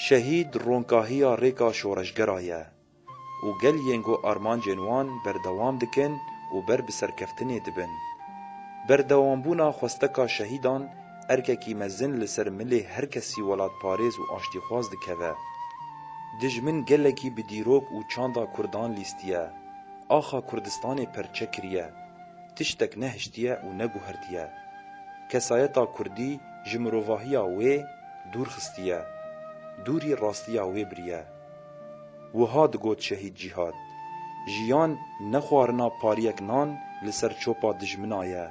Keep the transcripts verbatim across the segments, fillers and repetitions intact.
Şehîd ronkahiya rêka şoreşgera ye û gel yên ku armancên wan berdewam dikin û ber bi serkeftinê dibin. Berdewambûna xwesteka şehîdan erkekî mezin li ser milê her kesî welatparêz û aştîxwaz dikeve. Dijmin gelekî bi dîrok û çanda Kurdan lîstiye. Axa Kurdistanê perçe kiriye. Tiştek nehiştiye û neguhertiye. Kesayeta Kurdî ji mirovahiya wê dûr xistiye. Dûrî rastiya wê biriye. Wiha digot Şehîd Cîhad, Jiyan ne xwarina pariyek nan li ser çopa dijmina ye.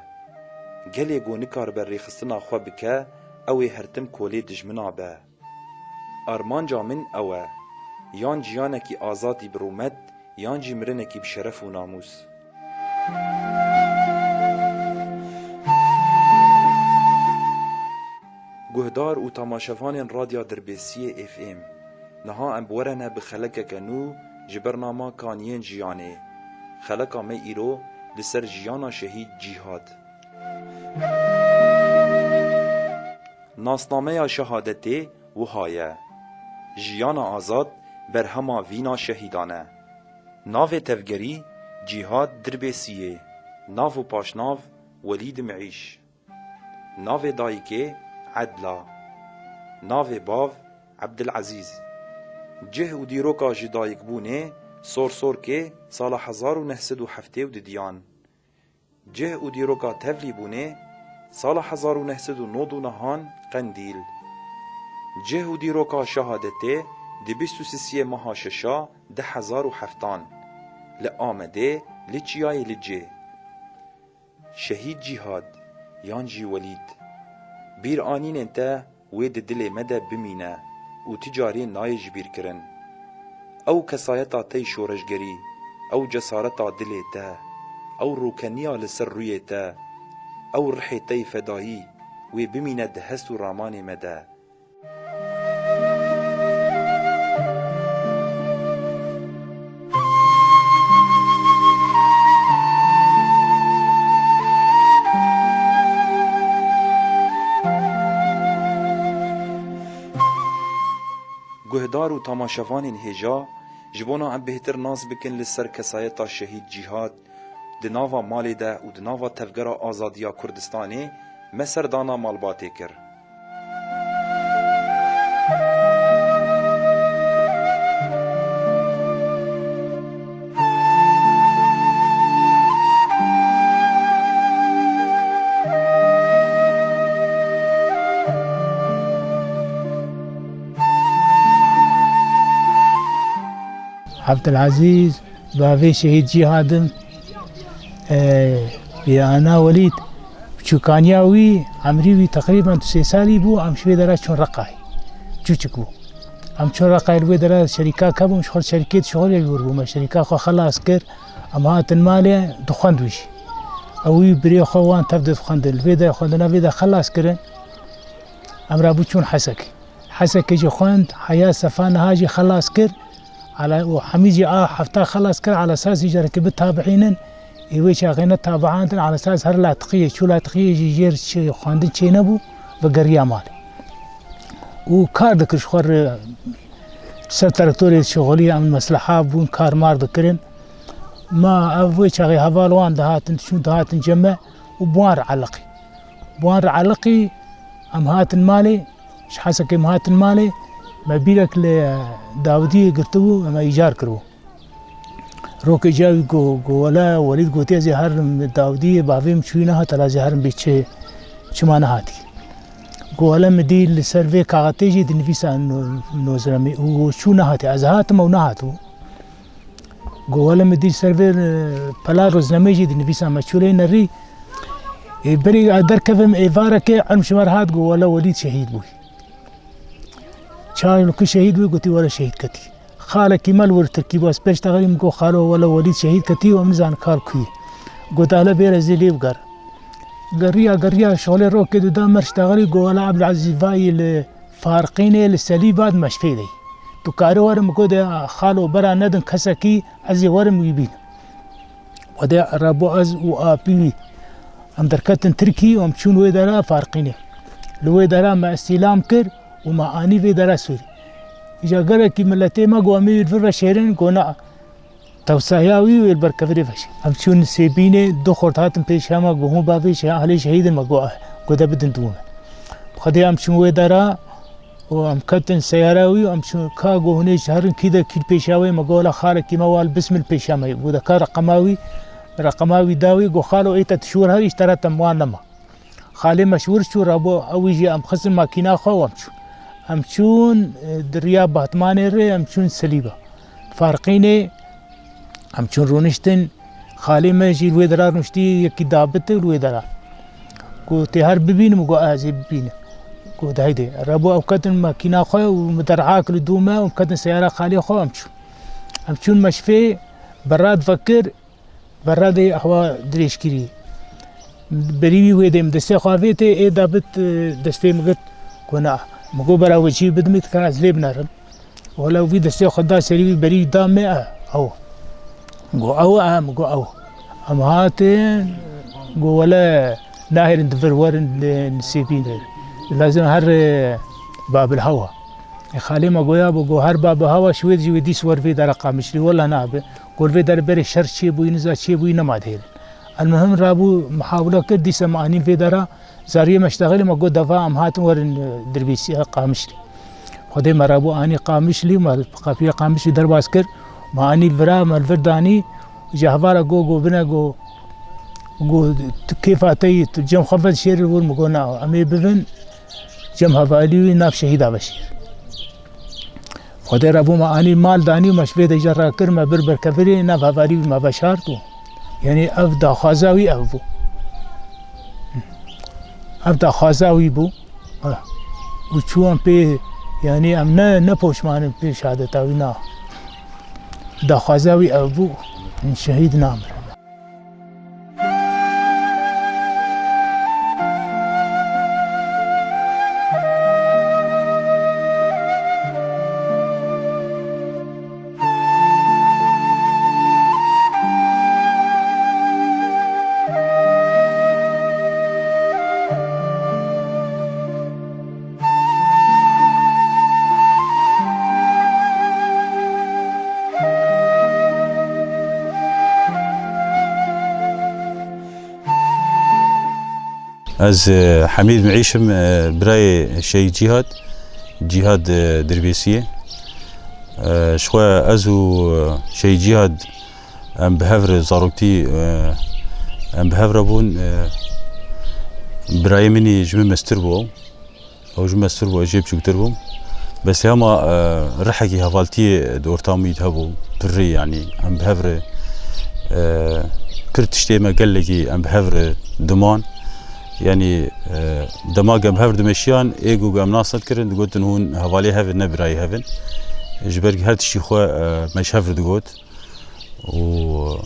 Gelê ku nikaribe rêxistina xwe bike, ew ê her tim kolê dijmina be. Armanca min ew e, yan jiyanekî azadî bi rûmet, yan jî mirinekî bi şeref û namûs. Guhdar û tamaşevanên Radya Dirbêsiyê F M, niha em bi we re ne bi xelekeke nû ji bernama Kaniyên Jiyanê. Xeleka me îro li ser jiyana şehîd Cîhad. Nasnameya şehadetê wiha ye. Jiyana azad berhema vîna şehîdan e. Navê tevgerî Cîhad Dirbêsiyê, nav û paşnav Welîd Miîş. Navê dayikê Edla. Navê bav Ebdilezîz. Cih û dîroka ji dayikbûnê Sorsorkê sala hezar û neh sed û heftê û didiyan. Cih û dîroka tevlîbûnê sala hezar û neh sed û nod û nehan Qendîl. Cih û dîroka şehadetê di bîst û sisiyê meha şeşa di hezar û heftan li Amedê li Çiyayê Licê. Şehîd Cîhad yan jî Welîd, bîranînên te wê di dilê me de bimîne û ti carî nayê jibîrkirin. Ew kesayeta te yî şoreşgerî, ew cesareta dilê te, ew rûkeniya li ser rûyê te, ew rihê te yî fedayî wê bimîne di hest û ramanê me de. Guhdar û tamaşevanên hêja, ji bona em bêhtir nas bikin li ser kesayeta şehîd Cîhad, di nava malê de û di nava Tevgera Azadiya Kurdistanê me serdana malbatê kir. Ebdilezîz, bavê şehîd Cîhad im, e, bi ana Welîd, biçûkaniya wî, emrî wî teqrîben du sê salî bû, em ji wê dera çûn Reqayê. Çûçik bû. Em çûn Reqayê, li wê dera şerîka kebûm, ji xwe şerîkê dişuxulê jor bûme. Şerîka xwe xelas kir, em hatin malê, dixwend wî jî. Ew wî birê xwe wan tev de dixwendin. Li vê de xwendina vê de xelas kirin, em rabû çûn Hesekê. Hesekê jî xwend, heya sefa niha jî xelas kir. Ala û hemî jî a hefta xelas kir, ala esasî carekê bitabihînin, ê wê çaxê netabihandin, ala esas her latiqiyê, çû latiqiyê jî jêr çi xwendin çênebû, vegeriya malê. Û kar dikir ji xwe re ser traktorê şixulî em mesleha bûn, kar mar dikirin. Ma ev wê çaxê heval wan dihatin, diçûn dihatin cem me û bi wan re eliqî. Bi wan re eliqî, em hatin malê, Ji Hesekê em hatin malê, me bîrek li Dawidiyê girtibû, me îcar kiribû. Rokê cawî go, go wele Welîd gotiye, ez ê herim Dawidiyê, bavê min çûyî nehat, ez ê herim bê çi, çima nehatî. Go wele min dî li ser vê kaxetê jî dinivîsa no-, nozremê û çû nehatî. Ez hatim ew nehatibû. Go wele min dî ser vê, e, pela rojnameyê jî dinivîsa me çû lê nerî. Ê, berî ez derkevim êvarekê, ilm ji me re hat, go wele Welîd şehîd bûyî. Çawa ku şehîd bûyî, gotî wele şehîd ketî. Xalekî me li wir tirkî bû, ez pêş texerî min got, xalo wele Welîd şehîd ketî, em nizanin kar kû yî. Got, hele bêre ez ê lê bigerim. Geriya, geriya, şolê rokê dida merş texerî, go wele Ebdilezîz vayî li Farqînê li Selî va di meşfê de yî. Tu karî werim, got, de xalo bera nedin kesekî, ez ê werim wî bînim. Wede re bû ez û apî wî. Em derketin Tirkî, em çûn wê dera Farqînê. Li wê dera me îstîlam kir û me anî vê dera Sûrî. Îja gelekî miletê me got, em ê wî li vir veşêrin, got, na. Tewsaya wî wê li ber kevirê veşê. Em çûn Sêbînê, du xort hatin pêşiya me, got, hûn bavê şe-, alê şehîdin me, got, eh. Got, de bidin dû me. Xwedê em çûn wê dera û em ketin seyara wî û em çûn ka, got, hûn ê ji herin kî de kî li pêşiya wê me, got, wela xalekî me wal bismil pêşiya me. Got, de ka reqema wî, reqema wî da wî, got, xalo ê te tişwir herî ji te re te wan nema. Xalê me ji wir çû, rabû ew jî em xistin makîna xwe û em çûn. Em çûn, e, di riya Batmanê re em çûn Silîba. Farqînê em çûn rûniştin, xalê me jî li wê dera rûniştî, yekî dabit li wê dera. Ku tê her bibînim, ku ez ê bibînim. Ku de heydê. Rabû ew ketin makîna xwe û min derha kir li dû me û em ketin seyara xalê xwe em çûn. Em çûn meşfê, berra divekir, Berra dê hewa dirêjkirî. Berî wî wê dê min destê xwe avêtê, ê dabit, e, destê min girt, ku na. Min got, bera we çî bidimî, dikare ez lê binerim. Wele wî destê xwe da serî wî, berî wî da me, e, ew. Got, ew e, min got, ew. Em hatin, got, wele nahêlin di vir werin, e, Sêbînê. Lazim her, e, Babil Hewa. E, xalê me goya bû, got, her Babil Hewa şi wê jî wê dîs wer vê dera Qamişlî. Wele nabe. Got, vê derê berê şer çêbûyî, niza çêbûyî, nema dihêlin. Elmuhim rabû mihawile kir, dîsa me anîn vê dera, zariyê me ştexilê me got, deva em hatin werin, e, Dirbêsiya Qamişlî. Xwedê me rabû anî Qamişlî, me qapiyê Qamişlî derbas kir, me anî vira, me li vir danî, ji hevala got, got, bine, got, got, tu kêfa te yî, tu cem xwe vedişêrî wir, min got, na, em ê bibin, cem hevalî wî nav şehîda veşêr. Xwedê re bû me anî mal danî û me ji vê de jî rakir, me bir berkevirê nav hevalî wî me veşart û, yanî ev daxwaza wî ev bû. Ev daxwaza wî bû. Ha. Û çû em pê, yanî em ne, ne poşman in pê şehadeta wî, na. Daxwaza wî ev bû, şehîd namire. Ez, e, Hemîd Miîş im, e, birayê Şehîd Cîhad, Cîhad, e, Dirbêsiyê. E, ji xwe ez û, e, Şehîd Cîhad em bi hev re zaroktî, e, em bi hev re bûn. E, birayê min î ji min mestir bû ew. Ew ji me stir bû, ez jê biçûktir bûm. Bes hema, e, rihekî hevaltiyê di orta min de hebû, pirrî, yanî em bi hev re, e, pir tiştê me gelekî em bi hev re diman. Yanî, e, dema ku em bi hev re dimeşiyan, ê ku em nas nedikirin, digotin hûn hevalê hev in, ne birayê hev in. Ji ber her tiştî xwe, e, me ji hev re digot. Û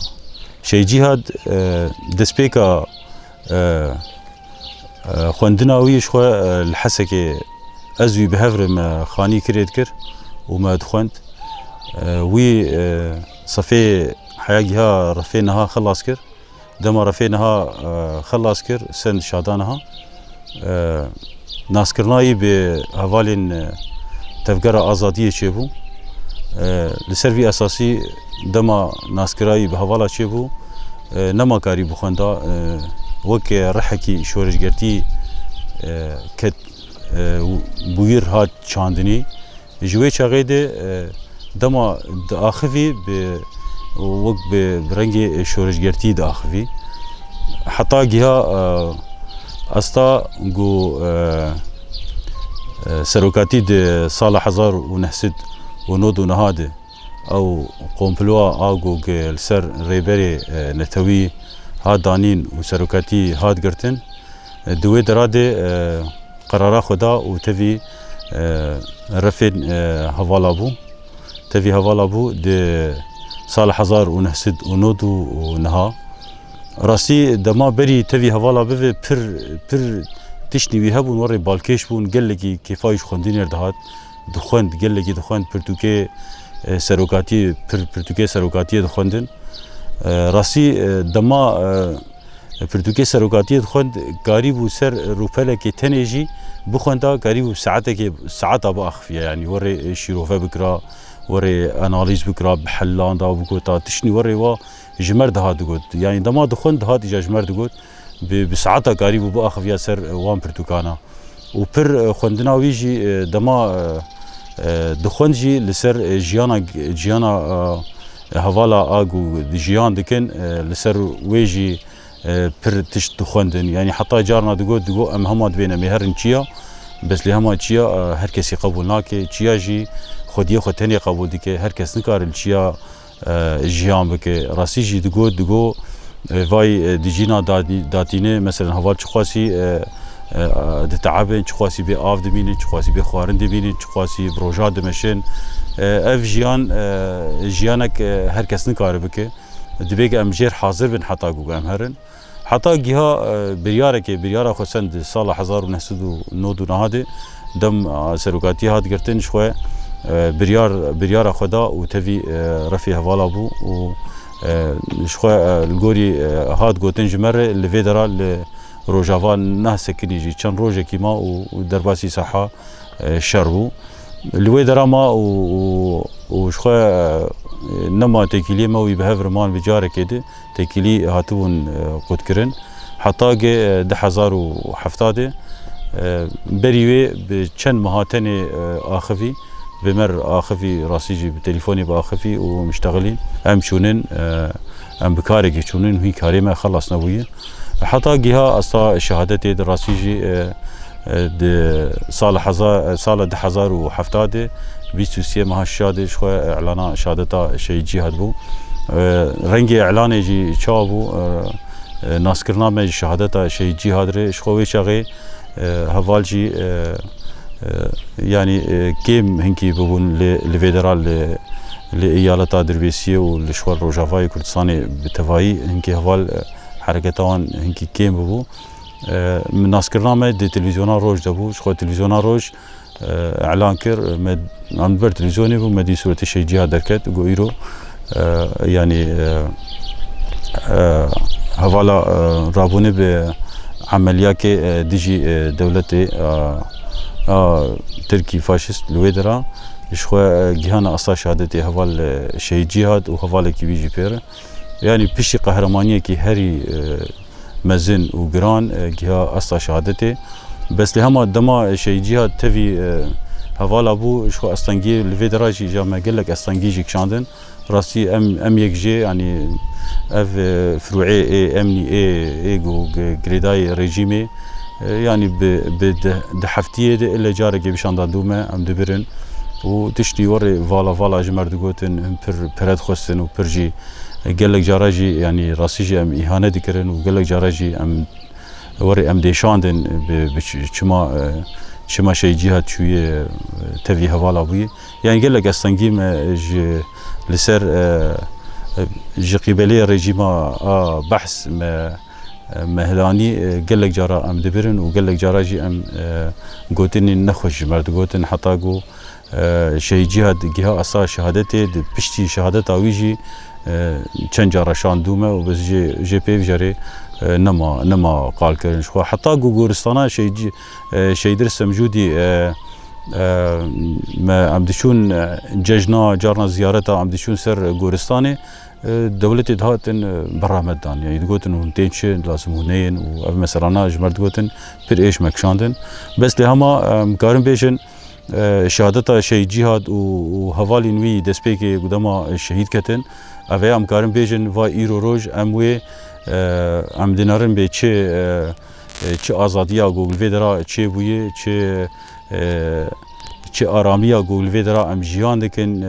Şehîd Cîhad, e, destpêka, e, e, xwendina wî ji xwe, e, li Hesekê ez wî bi hev re me xanî kirêt kir û me dixwend. E, wî, e, sefê heya giha refê niha xilas kir. Dema refê niha, e, xilas kir, send şada niha, e, naskirina wî bi hevalên, e, Tevgera Azadiyê çêbû. E, li ser vî esasî dema naskira wî bi hevala çêbû, e, nema karî bixwenda, e, wek rihekî şoreşgertî, e, ket, e, bûyir hat çandinî. Ji wê çaxê de, e, dema diaxivî bi, wek bi, bi rengê şoreşgertî diaxivî. Heta giha, e, asta ku, e, e, serokatî di sala hezar û neh sed û nod û neh de ew komploa a ku li ser rêberê, e, netewî hat danîn û serokatî hat girtin, e, di wê dera de, e, qerara xwe da û tevî, e, refên, e, hevala bû. Tevî hevala bû di sala hezar û neh sed û nod û neh. Rastî dema berî tevî hevala bibe pir, pir tiştî wî hebûn, werê balkêş bûn, gelekî kêfa wî ji xwendinê re dihat, dixwend, gelekî dixwend, pirtûkê, e, serokatiyê, pir, pirtûkê serokatiyê dixwendin. E, rastî, e, dema, e, Pirtûkê serokatiyê dixwend, karîbû ser rûpelekê tenê jî bixwenda, karîbû saetekê, saeta biaxifiya, yanî werê şîrove bikira, werê analîz bikira, bihellanda, bigota, tiştî werê wa ji me re dihat digot. Yanî dema dixwend dihat îca ji me re digot, bi, bi saeta karîbû biaxifiya ser wan pirtûkana. Û pir, e, xwendina wî jî, e, dema, e, e, dixwend jî li ser, e, jiyana, jiyana, e, hevala a ku jiyan dikin, e, li ser wê jî, e, pir tişt dixwendin. Yanî heta carna digot, digot, "Em hema dibên em ê herin çiya." Bes lê hema çiya, e, her kesî qebûl nake. Çiya jî xwediyê xwe tenê qebûl dike. Her kes nikare li çiya e, jiyan bike. Rastî jî digot, digot, e, vay, e, dijîna dadî-, datîne, meselen, heval çiqasî, e, e, diteebin, çiqasî bê av dimînin, çiqasî bê xwarin dimînin, çiqasî bi roja dimeşin. E, ev jiyan, e, jiyanek, e, her kes nikare bike. Divê ku em jêr hazir bin heta ku em herin. Heta giha, e, biryarekê, biryara xwe send di sala hezar û neh sed û nod û nehadê dem, e, serokatiyê hat girtin, ji xwe, e, biryar, biryara xwe da û tevî, e, refê hevala bû û, e, ji xwe, e, li gorî, e, hat gotin ji me re, li vê dera li Rojava neh sekinî jî çend rojekî ma û, û derbasî saha, e, şer bû. Li wê dera ma û, û, û ji xwe, e, nema têkiliyê me wî bi hev re man bi carekê di. Têkilî hatibûn, e, qutkirin. Heta ge, e, du hezar û heftadê, e, berî wê bi çend meha tenê, e, axivî, bi me re axivî, rastî jî bi telîfonê bi axivî û miştexilîn. Em çûnin, e, em bi karekê çûnin, hîn karê me xelas nebûye. Heta giha asta şehadetê di rastî jî, e, e, di sala heza-, sala du hezar û heftadê, bîst û sê meha şişadê ji xwe, e, îlana şehadeta Şehîd Cîhad bû. E, rengê îlanê jî çawa bû? E, e, naskirina me ji şehadeta Şehîd Cîhad re, ji xwe wê çaxê, e, heval jî, e, e, yanî, e, kêm hinkî bibûn li, li vê dera li, li Eyaleta Dirbêsiyê û li ji xwe Rojavayê Kurdistanê bi tevayî hinkî heval, e, hereketa wan hinkî kêm bibû. E, min naskirina me di televîzyona Roj de bû. Ji xwe televîzyona Roj, e, îlan kir, me, em li ber televîzyonê bû, me dî sûretê Şehîd Cîhad derket, got, "Îro, e, yanî, e, e, hevala, e, rabûne bi emeliyakê, e, dijî, e, dewletê, e, a Tirkî faşîst li wê dira, ji xwe, e, gihana asta şehadetê heval, e, Şehîd Cîhad û hevalekî wî jî pê re." Yanî piştî qehremaniyekî herî, e, mezin û giran, e, giha asta şehadetê. Bes lê hema dema Şehîd Cîhad tevî, e, hevala bû, ji xwe astengiyê li vê dera jî îca me gelek astengî jî kişandin. Rastî em, em yek jê, yanî ev, e, firûê ê emnî ê, ê ku gi-, girêdayî rejîmê, e, yanî bi, bi di, di heftiyê de ile carekê bişandan dû me, em dibirin. Û tiştî werê vala vala ji me re digotin, him pir pere dixwestin û pir jî gelek cara jî, yanî rastî jî em îhane dikirin û gelek cara jî em werê em dêşandin bi, bi çi-, çima, e, çima Şehîd Cîhad çûye, e, tevî hevala bûye. Yanî gelek astengî me ji li ser, e, e, ji qîbelê rejîma a behs me, e, me hilanî, e, gelek cara em dibirin û gelek cara jî em, e, gotinên nexweş ji me re digotin heta ku e, Şehîd Cîhad giha asta şehadetê, di piştî şehadeta wî jî, e, çend cara şand dû me û bes jê, jê pê vijêrê, e, nema, nema qal kirin ji xwe. Heta ku goristana Şehîd Cî-, e, Şehîd Ristem Cûdî, e, e, me, em diçûn, e, cejna, carna ziyareta, em diçûn ser goristanê, e, dewletê dihatin, e, bi rehmet dan. Yanî digotin hûn tên çi, lazim hûn neyên û ev meselana ji me re digotin, pir êş me kişandin. Bes lê hema, em karin bêjin, e, şehadeta Şehîd Cîhad û, û hevalên wî destpêkê ku dema şehîd ketin, ev ê em karin bêjin, va îro roj em wê, e, em dinerin bê çi, e, e, çi azadiya ku li vê dera çêbûye, çi, e, çi aramiya ku li vê dera em jiyan dikin, e,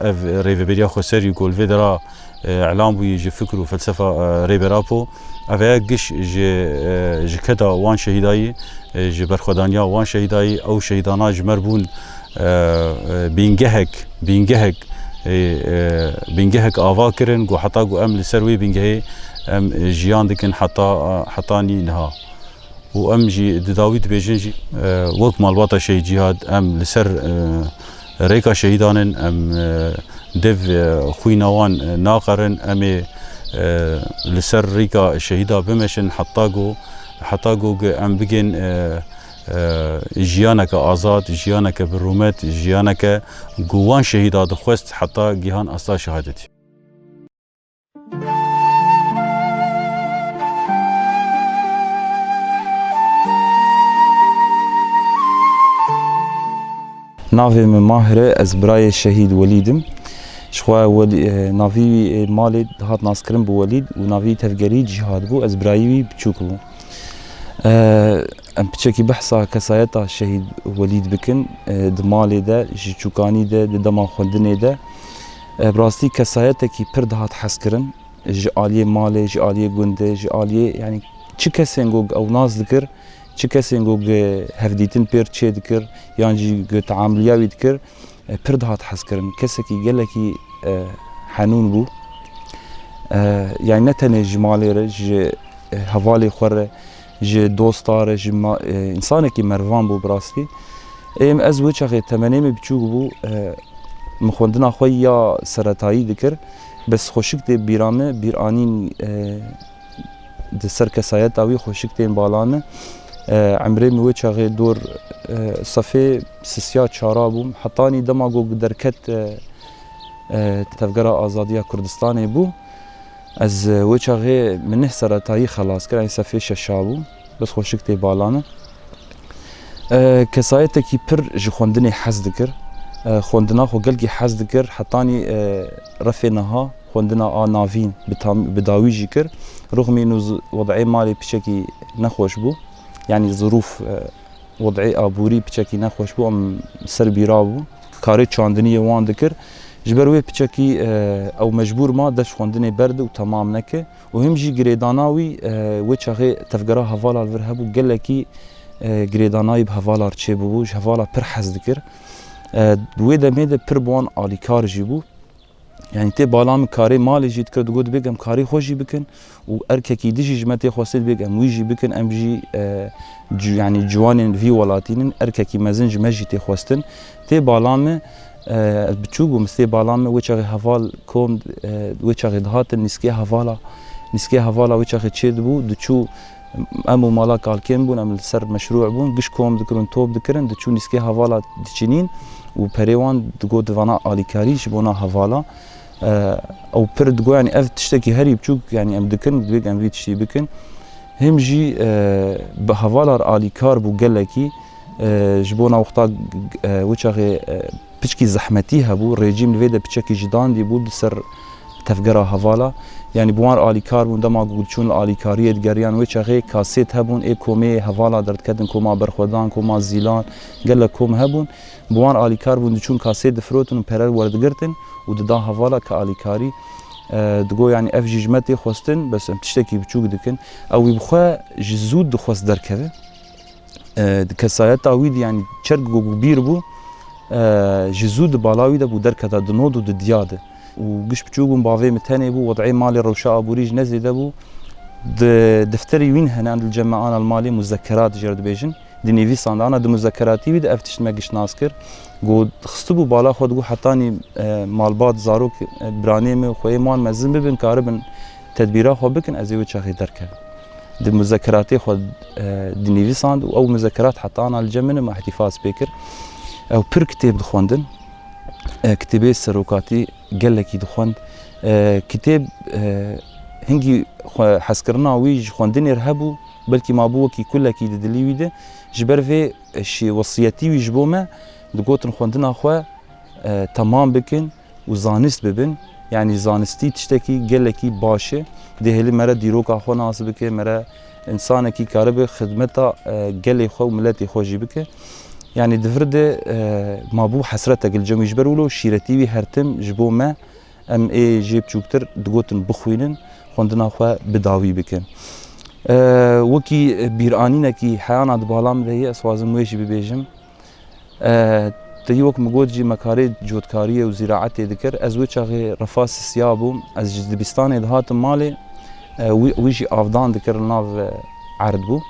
ev rêveberiya xweserî ku li vê dera e, îlan bûyî ji fikr û felsefa, e, Rêber Apo. Ev heye giş ji, e, ji keda wan şehîdayî, e, ji berxwedaniya wan şehîdayî, ew şehîdana ji me re bûn, e, e, bîngehek, bîngehek, e, e, bîngehek ava kirin, ku heta ku em li ser wê bîngehê em, e, jiyan dikin heta, e, hetanî niha. Û em jî di dawî dibêjin jî, e, wek malbata Şehîd Cîhad em li ser, e, rêka şehîdan in, em, e, dev, e, xwîna wan, e, naqerin, em ê, E, li ser rîka şehîda bimeşin heta ku, heta ku em bigên, e, e, jiyaneke azad, jiyaneke bi rûmet, jiyaneke ku wan şehîda dixwest heta gihan asta şehadetî. Navê min Mahir e, ez birayê şehîd Welîd im. Ji xwe Welî-, e, navî wî ê malê dihat naskirin bi Welîd û navî tevgerî Cîhad bû, ez birayî wî biçûk bûm. E, em piçekî behsa kesayeta şehîd Welîd bikin, e, di malê de, ji çûkanî de, di dema xwendinê de. E, bi rastî kesayetekî pir dihat hezkirin, ji aliyê malê, ji aliyê gundê, ji aliyê, yanî çi kesên ku ew nas dikir, çi kesên ku hevdîtin pêr çê dikir, yan jî ku teamiliya wî dikir, e, pir dihat hezkirin. Kesekî gelekî, e, henûn bû. E, yanî ne tenê ji malê re, ji, e, hevalê xwe re, ji dosta re, ji ma-, e, însanekî mervan bû bi rastî. Êm ez wê çaxê temenê min biçûk bû, e, min xwendina xwe ya seretayî dikir. Bes xweşik tê bîra min, bîranîn, e, di ser kesayeta wî xweşik tên bala min. E, emrê min wê çaxê dor, e, sefê sisiya çara bûm. Hetanî dema ku derket, e, e, Tevgera Azadiya Kurdistanê bû, ez, e, wê çaxê min neh seretayî xelas kir, ey sefê şeşa bûm. Bes xweşik tê bala min. E, kesayetekî pir ji xwendinê hez dikir. E, xwendina xwe gelkî hez dikir. Hetanî, e, refê niha xwendina a navîn bi tam-, bi dawî jî kir. Rixmîn û z-, wed'ê malê piçekî nexweş bû. Yanî zirûf, e, wed'ê aborî piçekî nexweş bû, em ser bîra bû. Karê çandiniyê wan dikir. Ji ber wê piçekî, e, ew mecbûr ma dest xwendinê berde û temam neke. Û him jî girêdana wî, e, wê çaxê tevgera hevala li vir hebû, gelekî, e, girêdana wî bi hevala re çêbûbû, ji hevala pir hez dikir. E, wê demê de pir bi wan alîkar jî bû. Yanî tê bala min karê malê jî dikir, digot, dibêk em karê xwe jî bikin û erkekî din jî ji me tê xwestin, dibêk em wî jî bikin, em jî, e, ci-, yanî ciwanên vî welatî nin, erkekî mezin ji me jî tê xwestin. Tê bala min, e, ez biçûk bûm, tê bala min wê çaxê heval kom, e, wê çaxê dihatin nîskê hevala, nîskê hevala wê çaxê çêdibû, diçû, em û mala kalkên bûn, em li ser meşrû bûn, giş kom dikirin, top dikirin, diçû nîskê hevala diçinîn û perê wan digot vana alîkarî ji bona hevala. E, ew pir digot, yanî ev tiştekî herî biçûk, yanî em dikin, divêk em vî tiştî bikin. Him jî, e, bi hevala re alîkar bû gelekî, e, ji bona wexta, e, wê çaxê, e, piçkî zehmetî hebû, rejîm li vê de piçekî ji dan dî bû di ser tevgera hevala. Yanî bi wan re alîkar bûn, dema ku diçûn li alîkariyê digeriyan, wê çaxê kasêt hebûn, ê komê hevala derdiketin, koma Berxwedan, koma Zîlan, gelek kom hebûn. Bi wan alîkar bûn, diçûn kasê difirotin û pere werdigirtin û dida hevala ke alîkarî, e, digo, yanî ev jî ji me tê xwestin, bes em tiştekî biçûk dikin. Ew wî bi xwe ji zû dixwest derkeve. E, di kesayeta wî de, yanî çerg ku bîr bû, e, ji zû di bala wî de bû derketa, di nod û di diya de. Û giş biçûk bûn, bavê min tenê bû, wed'ê malê rewşa aborî jî ne zêde bû. Di defterî wîn hene, em li cem me ana li malê muzekerat jê re dibêjin. Dinivîsand, ana di muzekeratî wî de ev tişt me giş nas kir. Got, xistibû bala xwe, digot, hetanî, e, malbat, zarok, e, biranê min, xweyê wan mezin bibin, karibin tedbîra xwe bikin, ez ê wê çaxê derkevim. Di muzekeratê xwe, e, dinivîsand û ew muzekerat heta ana li cem min e, me îhtîfaz pê kir. Ew pir kitêb dixwendin. E, kitêbê serokatî gelekî dixwend. E, kitêb, e, hingî xwe hezkirina wî ji xwendinê re hebû, belkî mabû wekî kulekî di dilî wî de. Ji ber vê, e, şî wesiyetî wî ji bo me, digotin xwendina xwe, e, temam bikin û zanist bibin. Yanî zanistî tiştekî gelekî baş e. Dê hêlî me re dîroka xwe nas bike, me re însanekî karibe xidmeta, e, gelê xwe û miletê xwe jî bike. Yanî di vir de, e, mabû hesretek li cem wî, ji ber wilo şîretî wî her tim ji bo me, em ê jê biçûktir digotin bixwînin, xwendina xwe bi dawî bikin. E, wekî bîranînekî heyana di bala min de ye, ez xwazim wê jî bibêjim. E, te yî wek min got jî me karê cotkariyê û zîraetê dikir. Ez wê çaxê refa sisiya bûm. Ez ji dibistanê dihatim malê, e, wî, wî jî avdan dikir li nav, e, erd bû.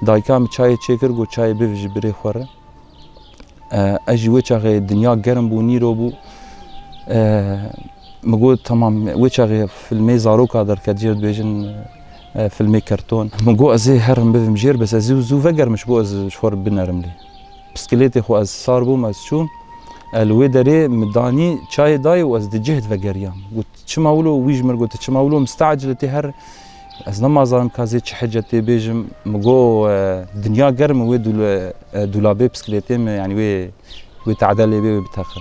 Dayika min çayê çêkir, got, "Çayê biv ji birê xwe re." E, ez jî wê çaxê dinya germ bû, nîro bû. E, Min got, "Temam." Wê çaxê filmê zaroka derket, jê dibêjin, e, filmê kerton. Min got, "Ez ê herim bivim jêr, bes ez zû, zû vegerim ji bo ez ji xwe re binerim lê." Piskilêtê xwe ez sar bûm, ez çûm. E, li wê derê min danî çayê dayê û ez di cihd vegeriyam. Got, "Çima wilo?" Wî ji min got, "Çima wilo mistecil tê her?" Ez nema zanim ka zê çi hece tê bêjim. Min got, "E, dinya germ e, wê dûl-, e, dûlabê piskilêtê min, yanî wê, wê tedelê bê, wê biteqe."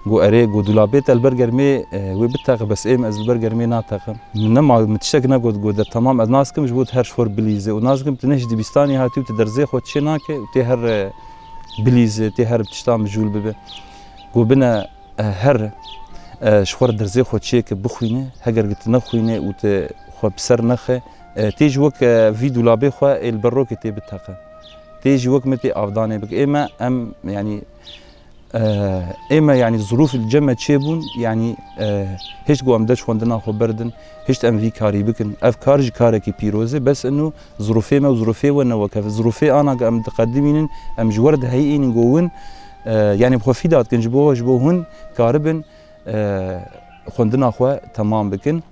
Got, "Erê." Got, "Dûlabê te li ber germê, e, wê biteqe, bes ê min ez li ber germê nateqim." Min nema, min tiştek negot, got, "De temam, ez nas dikim ji bo tu her ji xwe re bilîzê û nas dikim tu ne ji dibistanê hatî û tu derzê xwe çê nake û tê her, e, bilîzê, tê her bi tişta mijûl bibe." Got, "Bine, e, her, e, ji xwe re derzê xwe çêke, bixwîne, heger tu nexwîne û tu xwe bi ser nexe, e, tê jî wek, e, vî dûlabê xwe ê li ber rokê tê biteqe. Tê jî wek min tê avdanê bike." Ê me em, yanî, e, ê me, yanî, zirûf li cem me çêbûn, yanî, e, hişt ku em dest xwendina xwe berdin, hişt em vî karî bikin. Ev kar jî karekî pîroz e, bes ino zirûfê me û zirûfê we ne wek hev. Zirûfê ana ku em diqedimînin, em ji we re diheyînin ku hûn, e, yanî bi xwe fîda dikin ji bo, ji bo hûn karibin, e, xwendina xwe temam bikin.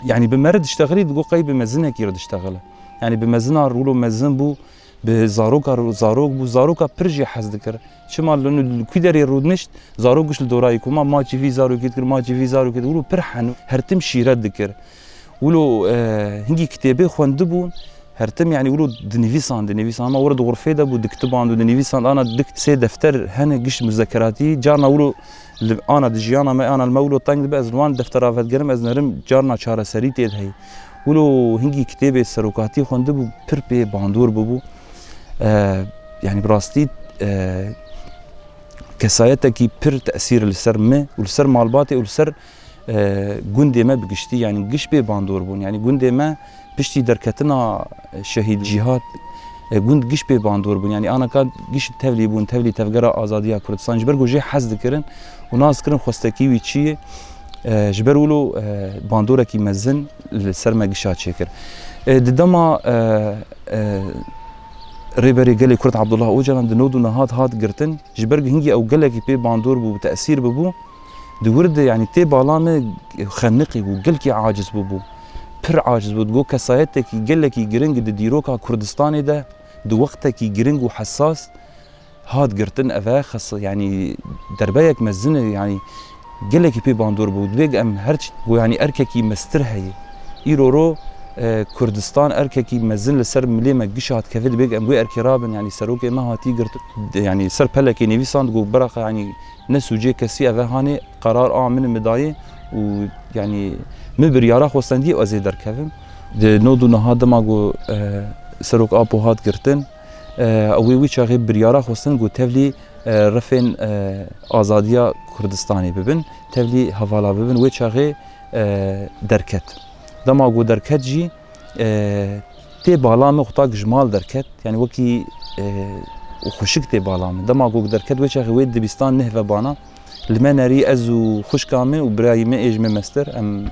Yanî bi me re diştexilî, digo qey bi mezinekî re diştexile. Yanî bi mezina re wilo mezin bû, bi zaroka re zarok bû, zaroka pir jê hez dikir. Çima li, li ku derê rûdinişt, zarok giş li dorayî ku ma, ma çi vî zarokê dikir, ma çi vî zarokê dikir, wilo pir henû, her tim şîret dikir. Wilo, e, hingî kitêbê xwendibûn, her tim, yanî, wilo dinivîsand, dinivîsand. Ma wilo di xurfê de bû, dikitiband û dinivîsand. Ana dik sê defter hene, giş muzekeratî. Carna wilo li, ana di jiyana me, ana li me wilo teng dibe, ez li wan deftera vedigerim, ez nerim, carna çareserî tê de heye. Wilo hingî kitêbê serokatî xwendibû, pir pê bandor bûbû. E, yanî, bi rastî, e, kesayetekî pir tesîr li ser me û li ser malbatê û li ser, e, gundê me bi giştî, yanî giş pê bandor bûn. Yanî gundê me piştî derketina şehîd Cîhad, e, gund giş pê bandor bûn. Yanî anaka giş tevlî bûn, tevlî Tevgera Azadiya Kurdistan. Ji ber ku jê hez dikirin û nas dikirin xwestekî wî çi ye, e, ji ber wilo, e, bandorekî mezin li ser me gişa çêkir. E, di dema, e, e, Rêberê Gelê Kurd Abdullah Ocalan di nod û nehat hat girtin, ji ber ku hingî ew gelekî pê bandor bû, bi tesîr bibû, di wir de, yanî, tê bala me xeniqî bû, gelkî aciz bûbû. Pir aciz bû. Digo kesayetekî gelekî giring di dîroka Kurdistanê de, di wextekî giring û hesas hat girtin, eve xes-, yanî, derbeyek mezin e, yanî, gelekî pê bandor bû. Divê em her çi, ku, yanî, erkekî mestir heye. Îro ro, e, Kurdistan erkekî mezin li ser milê me gişa dikeve, divê em wê erkê rabin, yanî, serokê me hatî girtin, yanî, ser pelekê nivîsand, ku biraqa, yanî, ne sûcê kesî, eve hanê qerar a min mi dayê û, yanî, min biryara xwe stendiyê ez ê derkevim. Di nod û neha dema ku, e, Serok Apo hat girtin, e, ew ê wî çaxê biryara xwestin ku tevlî, e, refên, e, azadiya Kurdistanê bibin, tevlî hevala bibin, wê çaxê, e, derket. Dema ku derket jî, e, tê bala min xwe tak ji mal derket, yanî wekî, e, û xwişik tê bala min. Dema ku derket wê çaxê wê dibistan neh ve bana, li me nerî ez û xwişka min û birayî min ê ji min mestir, em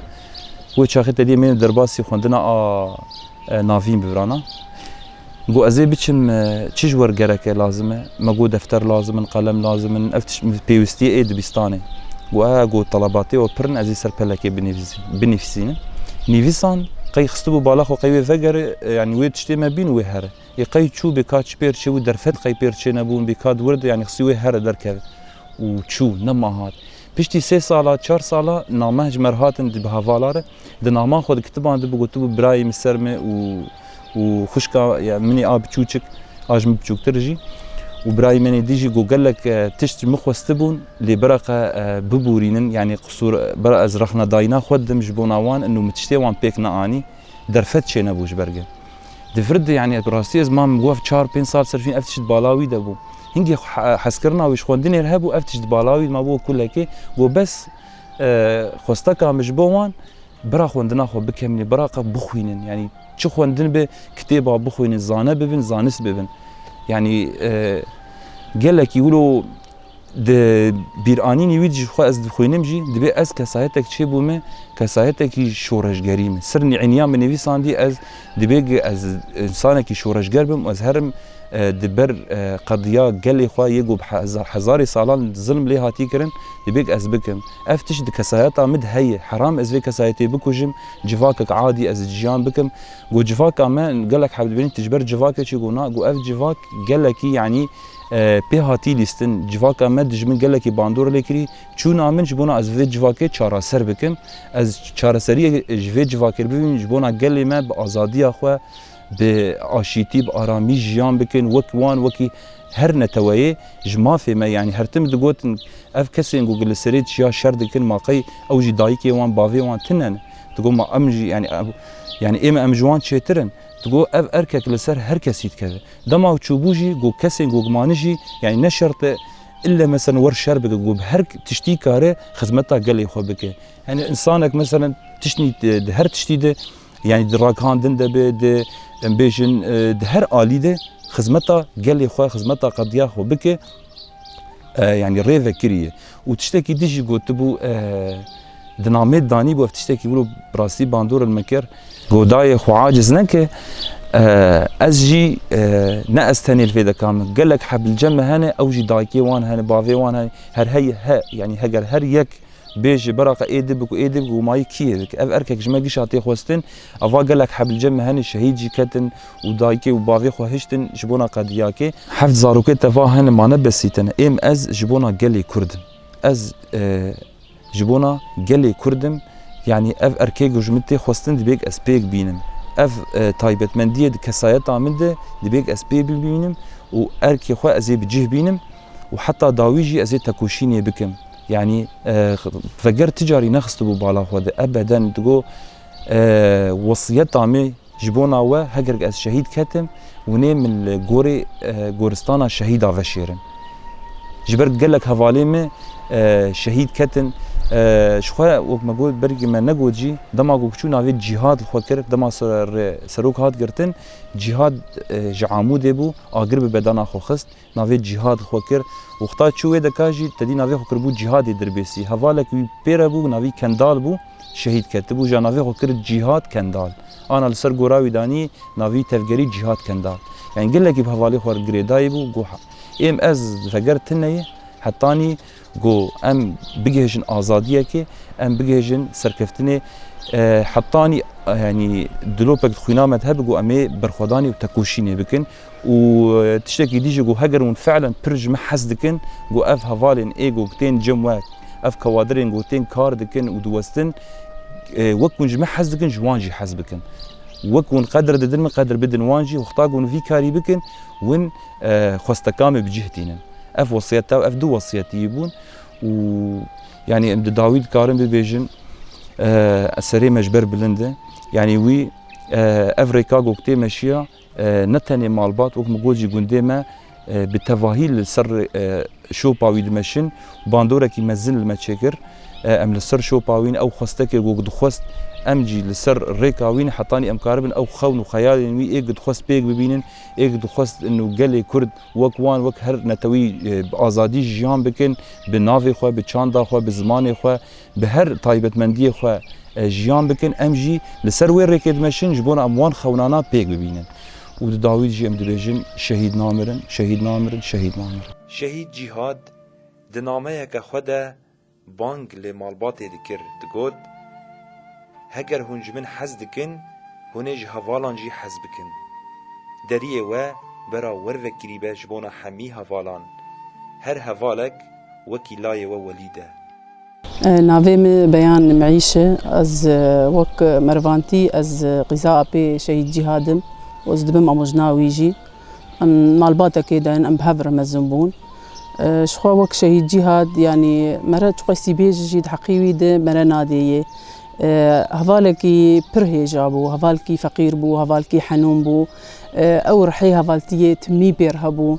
wê çaxê tediyê min derbasî xwendina a, e, navîn bivirana. Got, "Ez ê biçim, e, çi ji we re gerek e, lazim e?" Me got, "Defter lazim in, qelem lazim in, ev tişt pêwistiyê ê dibistanê." Got, "E," got, "telebatê we pir in, ez ê ser pelekê binivîsî-, binivîsînim." Nivîsan, qey xistibû bala xwe qey wê vegere, e, yanî wê tiştê me bîn û wê here. Ê qey çû, bê ka çi pêr çêbû, derfet qey pêr çênebûn, bê ka di wir de, yanî xistî wê here derkeve. Û çû, nema hat. Piştî sê sala, çar sala name ji me re hatin di bi hevala re. Di nama xwe di kitiban de bigotibû, "Birayê min ser me û, û xwişka, ya, min ê a biçûçik, a ji min biçûktir jî. Û birayê min ê dî jî got, gelek, e, tişt ji min xwestibûn, lê bira qe, e, bibûrînin, yanî qisûr, bira ez rexnedayîna xwe didim ji bona wan, ino min tiştê wan pêk neanî." Derfet çênebû ji ber ge. Di vir de, yanî, bi rastî ez mam, got, ev çar pênc sal ser şûn ev tişt bala wî de bû. Hingî he-, hezkirina wî ji xwendinê re hebû, ev tişt bala wî de mabû kulekê. Got, bes, e, xwesteka min ji bo wan, bira xwendina xwe bikemînin, bira qe bixwînin. Yanî çi xwendin be, kitêba bixwînin, zane bibin, zanist bibin. Yanî, e, gelekî wilo di bîranînî wî de ji xwe ez dixwînim jî, dibê ez kesayetek çêbûme, Kesayetekî şoreşgerî me. Sirnî eniya min nivîsandî, ez dibê ez insanekî şoreşger bim, ez herim, e, di ber, e, qediya gelê xwe yê ku bi heza-, hezarê salan zilm lê hatî kirin, dibê ez bikim. Ev tişt di kesayeta min de heye. Heram ez vê kesayetê bikujim, civakek adî ez jiyan bikim. Ku civaka me gelek heb dibêjin, tu ji ber civakê çi gona, ku ev civak gelekî, yanî, e, pê hatî lîstin. Civaka me dijmin gelekî bandor lê kirî. Çûna min ji bona ez vê civakê çareser bikim. Ez çareseriyê ji vê civakê bibînim, ji bona gelê me bi azadiya xwe, bi aşîtî, bi aramî jiyan bikin, wek wan, wekî her neteweyê ji mafê me, yanî her tim digotin, ev kesên ku li serê çiya şer dikin, ma qey ew jî dayikê wan, bavê wan tune ne? Digot, ma em jî, yanî ev, yanî êm em ji wan çêtir in. Digot, ev erkek li ser her kesî dikeve. Dema çûbû jî, ku kesên ku mani jî, yanî ne şert e ille mesela wer şer bike, ku bi her tiştî kare xizmeta gelê xwe bike. Yanî insanek mesela tiştî di, di her tiştî de, yanî di ragihandin de be, di, em bêjin, e, di her alî de xizmeta gelê xwe, xizmeta qediya xwe bike, e, yanî rê vekiriye. Û tiştekî dî jî gotibû, e, di namê danîbû, ev tiştekî wilo bi rastî bandor li min kir. Go dayê xwe aciz neke, e, ez jî, e, ne ez tenê li vê deka min. Gelek heb li cem me hene, ew jî dayikê wan hene, bavê wan hene. Her hey he, yanî heger her yek bêje, beraqa ê dibik û ê dibik û mayî kî yê bik. Ev erkek ji me gişa tê xwestin, ava gelek heb li cem me hene, şehîd jî ketin û dayikê û bavê xwe hiştin ji bona qediyakê. Heft zarokê te va hene, ma ne besî te ne. Êm ez ji bona gelê Kurd im. Ez, e, ji bona gelê Kurd im. Yanî ev erkê ku ji min tê xwestin dibêk ez pêk bînim. Ev, e, taybetmendiyê di kesayeta min de dibêk ez pê bibînim û erkê xwe ez ê bi cih bînim û heta dawî jî ez ê tekoşînê bikim. Yanî, e, veger ti carî nexistibû bala xwe de. Ebeden digo, e, wesiyeta me ji bona we, heger ez şehîd ketim, hûn ê min li gorê, e, goristana şehîda veşêrin. Ji ber gelek hevalê me, e, şehîd ketin. E, ji xwe wek me got, bergî me negot jî, dema ku çû navê cîhad li xwe kir, dema ser-, serok hat girtin, cîhad, e, ji Amûdê bû, agir bi bedena xwe xist. Navê cîhad li xwe kir. Wexta çû wê deka jî tedî navê xwe kiribû Cîhadê Dirbêsî. Hevalek wî pê re bû, navî Kendal bû, şehîd ketibû. Ja navê xwe kir Cîhad Kendal. Ana li ser gora wî danî navî tevgerî Cîhad Kendal. Yanî gelekî bi hevalê xwe girêdayî bû, got, êm ez veger tune ye, hetanî ku em bigihêjin azadiyekê, em bigihêjin serkeftinê, e, hetanî, e, yanî dilopek di xwîna me de hebe ku em ê berxwedanê û tekoşînê bikin. Û, e, tiştekî dî jî ku heger hûn fi'len pir ji me hez dikin, ku ev hevalên ê ku tên cem we, ev kawadirên ku tên kar dikin û diwestin, e, wek hûn ji me hez dikin, ji wan jî hez bikin. Wek hûn qedir didin min, qedir bidin wan jî. Wexta ku hûn vî karî bikin, hûn, e, xwesteka me bi cih tînin. Ev wesiyeta, ev du wesiyetî bûn û, yanî, em di dawî dikarin bibêjin, e, serê me ji ber bilind e. Yanî wî, e, ev rêka ku tê meşiya, e, ne tenê malbat, wek min got jî gundê me, e, bi tevahî li ser, e, şopa wî dimeşin, bandorekî mezin li me çêkir. E, em li ser şopa wî ne, ew xwestekê ku dixwest, em jî li ser rêka wî ne, hetanî em karibin ew xewn û xeyalên wî ê ku dixwest pêk bibînin, ê ku dixwest û gelê Kurd wek wan, wek her netewî, e, bi azadî jiyan bikin, bi navê xwe, bi çanda xwe, bi zimanê xwe, bi her taybetmendiyê xwe, e, jiyan bikin, em jî li ser wê rêkê dimeşin, ji bona em wan xewnana pêk bibînin. Û di dawî jî em dibêjin, şehîd namirin, şehîd namirin, şehîd namirin. Şehîd Cîhad di nameyeke xwe de bang lê malbatê dikir, digot, heger hûn ji min hez dikin, hûn ê ji hevalan jî hez bikin. Deriyê we bera wervekirî be ji bona hemî hevalan. Her hevalek wekî layê we welîd e. E, navê min Beyan Meîş e. Ez, e, wek merivantî, ez, e, qîza apê Şehîd Cîhad im û ez dibim amojna wî jî. Em malbatekê de in, em bi hev re mezin bûn. E, ji xwe wek Şehîd Cîhad, yanî mere çiqasî bêje jî di heqî wî de mere nadê yê. E, hevalekî pir hêja bû, hevalkî feqîr bû, hevalkî henûn bû. E, ew rihê hevaltiyê timî pêr hebû.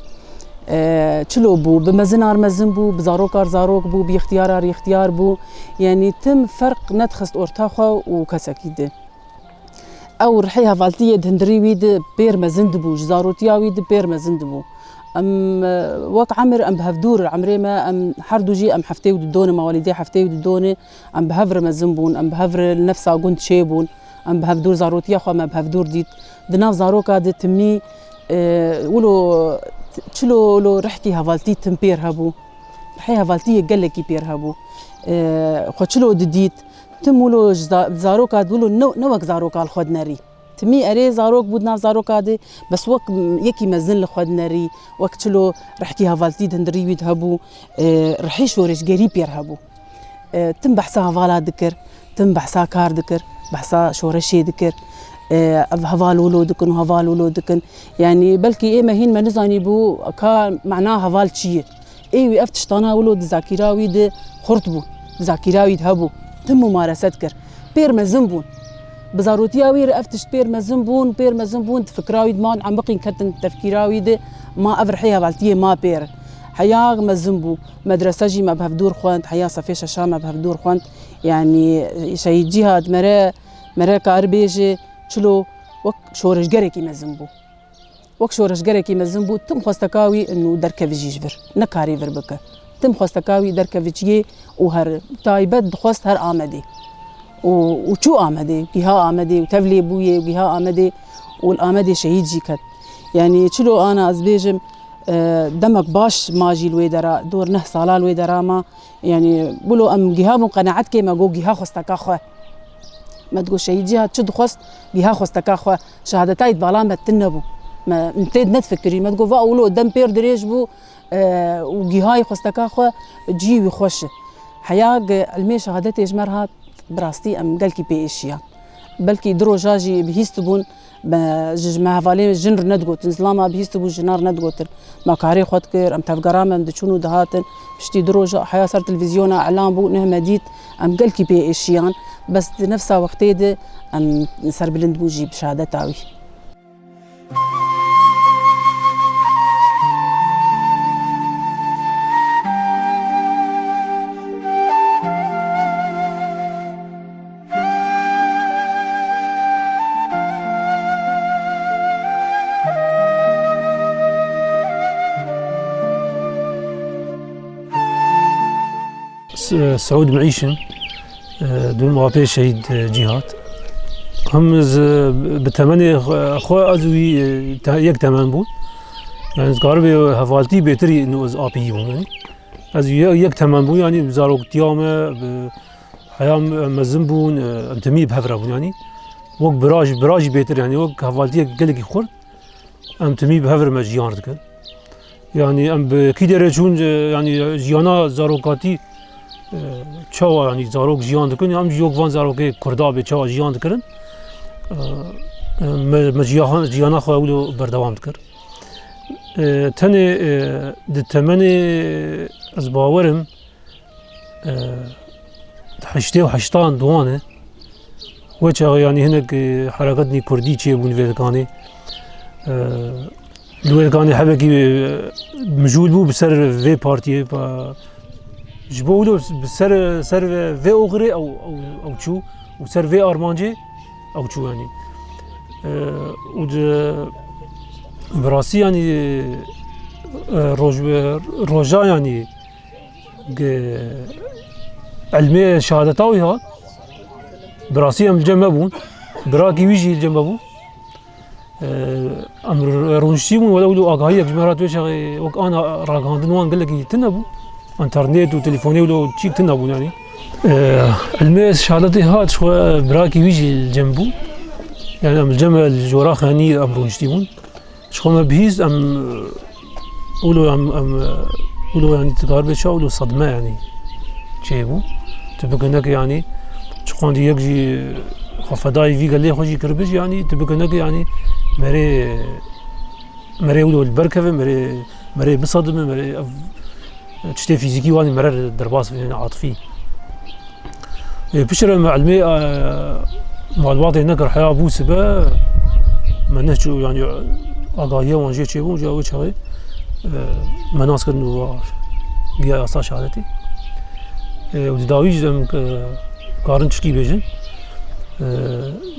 E, çilo bû, bi mezinar mezin bû, bi zarokar zarok bû, bi ixtiyarar ixtiyar bû. Yanî tim ferq nedixist orta xwe û kesekî di. Ew rihê hevaltiyê di hundirî wî di pêr mezin dibû, ji zarotiya wî di pêr mezin dibû. Em, e, wek emir em bi hev dûr, emrê me, em her du jî em heftê û didone, me walîdê heftê û didone, em bi hev re mezin bûn, em bi hev re li nefsa gund çêbûn, em bi hev dûr zarotiya xwe me bi hev dûr dît. Di nav zaroka de timî, e, wilo t-, çilo wilo rihkî hevaltî tim pêr hebû. Rihê hevaltiyê gelekî pêr hebû. E, xwe çilo didît. Tim wilo ji za-, zaroka wilo ne, ne wek zaroka li xwe dinerî. Timî erê zarok bû di nav zaroka de, bes wek yekî mezin li xwe dinerî, wek çilo rihkî hevaltî di hundirî wî de hebû, e, rihê şoreşgerî pêr hebû. E, tim behsa hevala dikir, tim behsa kar dikir, behsa şoreşê dikir. E, ev heval wilo dikin û heval wilo dikin. Yanî belkî ê me hîn me nizanîbû ka mana heval çi ye. Ê wî ev tiştana wilo di zakîra wî de xurt bûn, di zakîra wî de hebû. Tim mumarese dikir. Pêr mezin bûn. Bi zarotiya wî re ev tişt pêr mezin bûn, pêr mezin bûn, di fikra wî de man, emiqîn ketin tefkîra wî de, ma ev rihê hevaltiyê ma pêr. Heya mezin bû. Medrese jî me bi hev dûr xwend, heya sefê şeşa me bi hev dûr xwend. Yanî Şehîd Cîhad mere, mere kar bêje, çilo wek şoreşgerekî mezin bû. Wek şoreşgerekî mezin bû, tim xwesteka wî û derkevijî ji vir, nekarî vir bike. Tim xwesteka wî derkeviçiyê û her taybet dixwest her Amedê. Û, û çû Amedê, giha Amedê û tevlê bûyê û giha Amedê û li Amedê şehîd jî ket. Yanî çilo ana ez bêjim, e, demek baş ma jî li wê dera, dor neh sala li wê dera ma, Yanî, wilo em giha bûn qenaetkê me got giha xwesteka xwe. Me digot Şehîd Cîhad çi dixwest, giha xwesteka xwe. Şehadetayî di bala me tune bû. Me, min tê de nedifikirî. Me digot va wilo dem pêr dirêj bû, e, û gihayî xwesteka xwe cihê wî xweş e. Heya ge ilmê şehadetê ji me re hat, bi rastî em gelkî pê êşiyan. Belkî du roja jî bihîstibûn, Be, ji, ji me hevalên jin re nedigotin, zilama bihîstibû jinan re nedigotin. Me karê xwe dikir, em tevgera me em diçûn û dihatin. Piştî du roja heya ser televîzyona elan bû, neh me dît, em gelkî pê êşiyan. Bes di nefsa wextê de em serbilind bûn jî bi şehadeta wî. S-, Seûd Meîşim, e, dibim apê Şehîd, e, Cîhad. Him ez, e, bi temenê xwe, xwe ez wî, e, te-, yek temen bûn. Yani ez karibê hevaltî bêtirî û ez apî bûn yani. Ez ye-, yek temen bû, yanî zaroktiya me, bi heya me mezin bûn, em timî bi hev re bûn, yanî wek bira jî, bira jî bêtir, yanî wek hevaltiyek gelekî xurt, em timî bi hev re me jiyan dikin. Yanî em bi kî derê çûn, e, yanî jiyana zarokatî, e, çawa, yanî zarok jiyan dikin, em jî wek van zarokê kurda bê çawa jiyan dikirin, e, e, me, me jiya-, jiyana xwe wilo berdewam dikir. E, tenê, e, di temenê ez bawerim, e, heştê û heştan duwan e. Wê çaxê, yanî hinek, e, hereketnî kurdî çêbûn vê dikanê. E, li wê dikanê hebekî, e, mijûl bû bi ser vê partiyê, pa-, ji bo wilo bi ser, ser vê oxirê ew, ew, ew çû û ser vê armancê ew çû yanî. E, û di, bi rastî yanî, e, roj, roja yanî ge-, ilmê şehadeta wî hat. Bi rastî em li cem me bûn. Birakî wî jî li cem me bû. Em r-, rûniştî bûn, wele wilo agahiyek ji me re hat wê çaxê wek ana ragihandin wan gelekî tune bû. Înternet û telefonê wilo çîk tune bûn yanî. Ilmê şehadetê hat, ji xwe birakî wî jî li cem bû. Yani em li cem me li jora xenî em rûniştî bûn. Ji xwe me bihîst, em, wilo em, em, wilo yanî tu kar bê çawa wilo sedme yanî çêbû. Tu bikine ki yanî çiqandî yek jî xwe fedayî vî gelê xwe jî kiribiş yanî tu bikine ki yanî merê, merê wilo li ber keve, merê, merê bisedime, merê ev tiştê fîzîkî wanî mere derbas bê, yanî atifî. Ê, piştre me ilmê, e, malbatê nekir, heya bû sibe, me neh çû, yanî agahiya wan jê çêbû, ca wê çaxê, e, me nas kirin û va giya asta şehadetê. E, û di dawî jî em, e, karin çikî bêjin. E,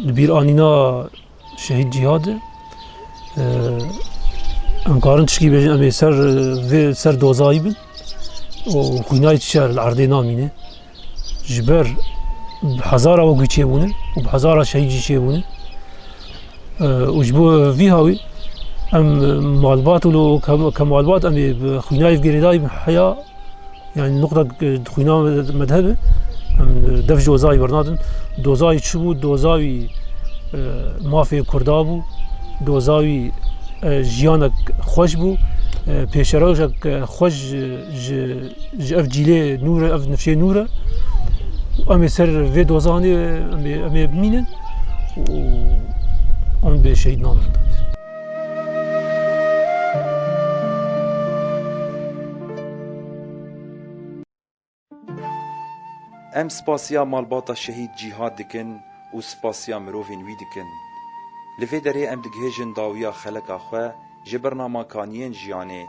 di bîr anîna Şehîd Cîhad e. E, Em karin tişkî bêjin, em ê ser, vê ser dozayî bin û xwînayî çi li erdê namîne. Ji ber bi hezara wekî çêbûne û bi hezara şehîd jî çêbûne. E, û ji bo vî hawî em malbat û lo ke, ke malbat em ê bi xwînayî girêdayî bin heya, yani nuqta, e, xwîna me de hebe, em, e, dev ji dozayî bernadin. Dozayî çi bû? Dozayî, e, mafê Kurda bû. Dozayî, e, jiyanek xweş bû. E, pêşerojek, e, xweş ji, ji, ji ev cîlê nû re, ev nifşê nû re. Em ê ser vê dozanê, em ê, em ê bimînin û em bê şehîd namirin. Em spasiya malbata şehîd Cîhad dikin û spasiya mirovên wî dikin. Li vê derê em digihêjin dawiya xeleka xwe ji bernama Kaniyên Jiyanê.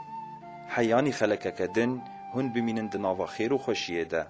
Heyanî xelekeke din hûn bimînin di nava xêr û xweşiyê de.